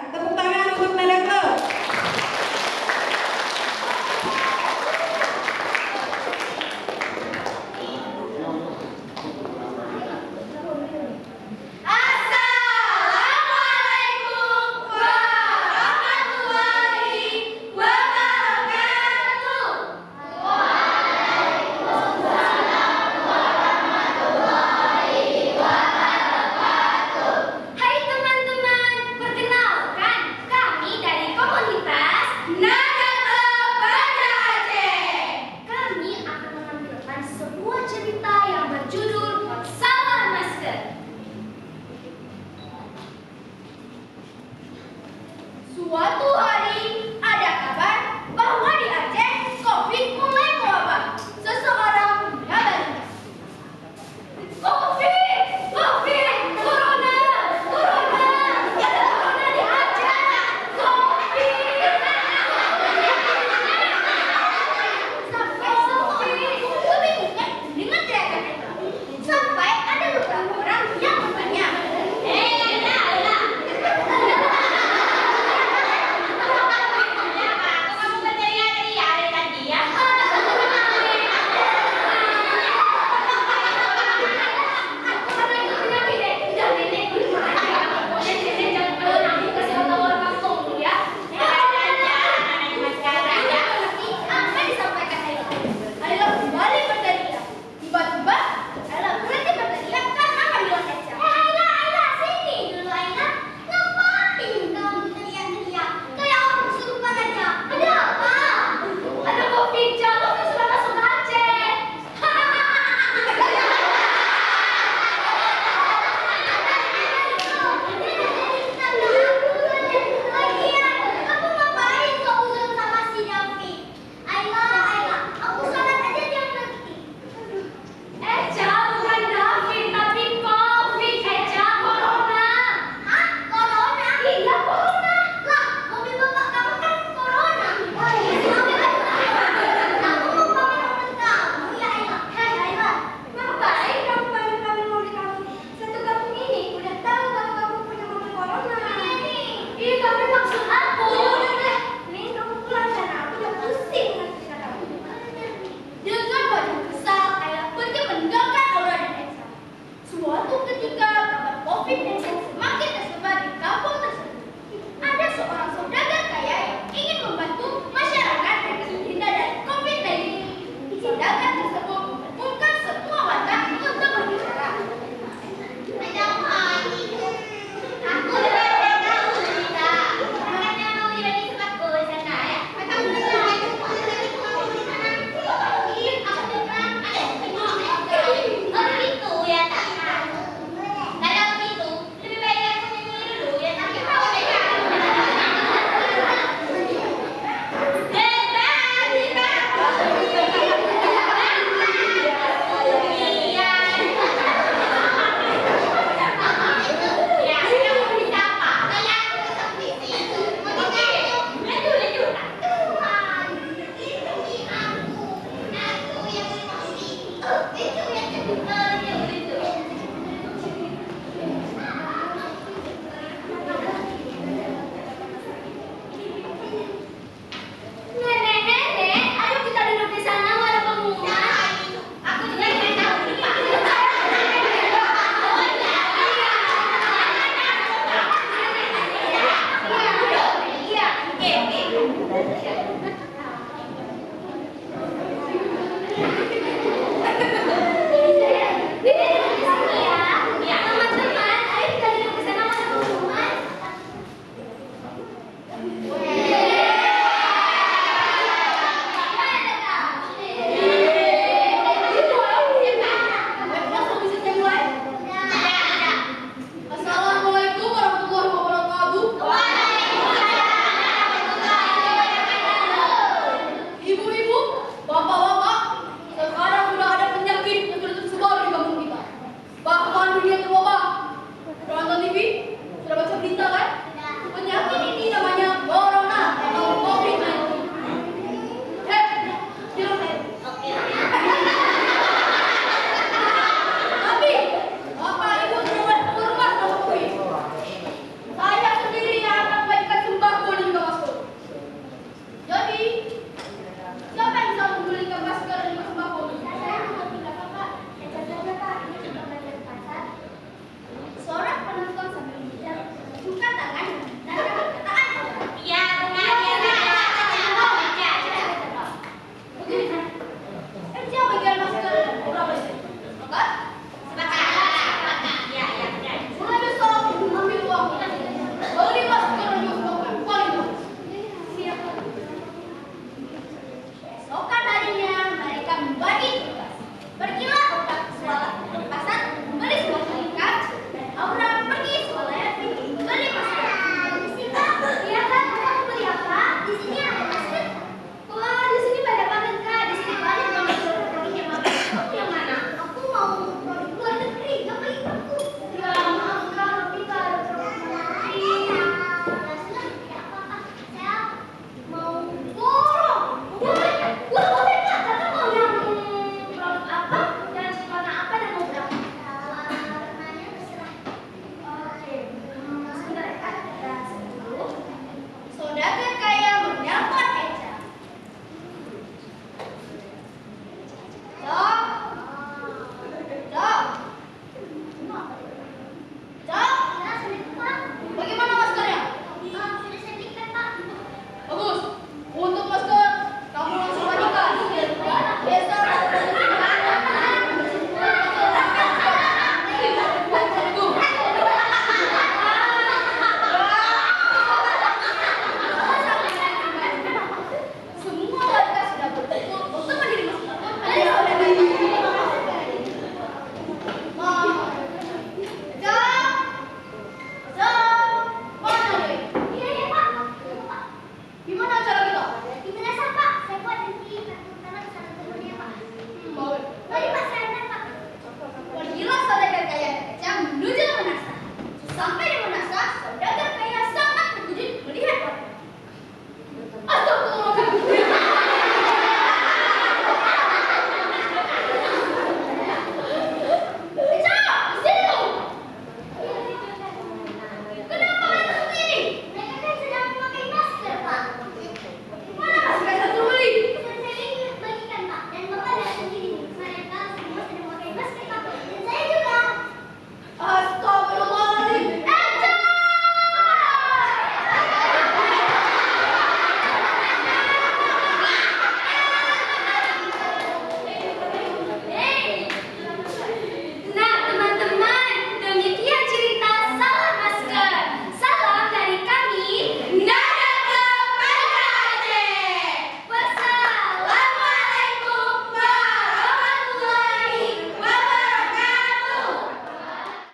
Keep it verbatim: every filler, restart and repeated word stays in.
Tepuk tangan untuk Nadaka. Assalamualaikum warahmatullahi wabarakatuh. Hai teman-teman, perkenalkan, kami dari komunitas Nadaka Banda Aceh. Kami akan menampilkan sebuah cerita yang berjudul Salah Masker. Suatu hari, ada kabar bahwa di Aceh, covid mulai mewabah. Seseorang mengabarkan, "Covid! Covid! Corona! Corona! Ada corona di Aceh! Covid!" Sampai, sampai, kebingungan dengan teriakan itu. Sampai ada beberapa orang yang bertanya, "Eh, Ella, Ella. Kenapa kamu berteriak-teriak dari tadi, ya?" Apa disampaikan Ella? Ella kembali berteriak. Tiba-tiba, Ella berhenti berteriak karena panggilan Echa. "Eh, Ella, Ella, sini dulu, Ella. Ngapain kamu berteriak-teriak kayak orang kesurupan aja? Ada apa?" "Ada covid, jalur sudah masuk ke Aceh." "Lagian, kamu ngapain seuzon sama si David?" "Ayolah, ayolah, aku salat aja tiap detik." "Eh, Ca, bukan David, tapi covid, eh, Ca, corona." "Hah? Corona?" "Iya, corona." "Lah, mobil bapak kamu kan corona." "Aku mau pamer mobil kamu, ya, Aila." "Hei, Aila, ngapain kamu pamer-pamer mobil kamu? Satu kampung ini udah tahu kalau kamu punya mobil corona." "Ih, tapi maksud aku." "Udah, udah, udah. Mending kamu pulang sana, aku udah pusing dengan cerita kamu." Dengan wajah kesal, Aila pergi meninggalkan Aura dan Echa. Suatu ketika, kabar covid sembilan belas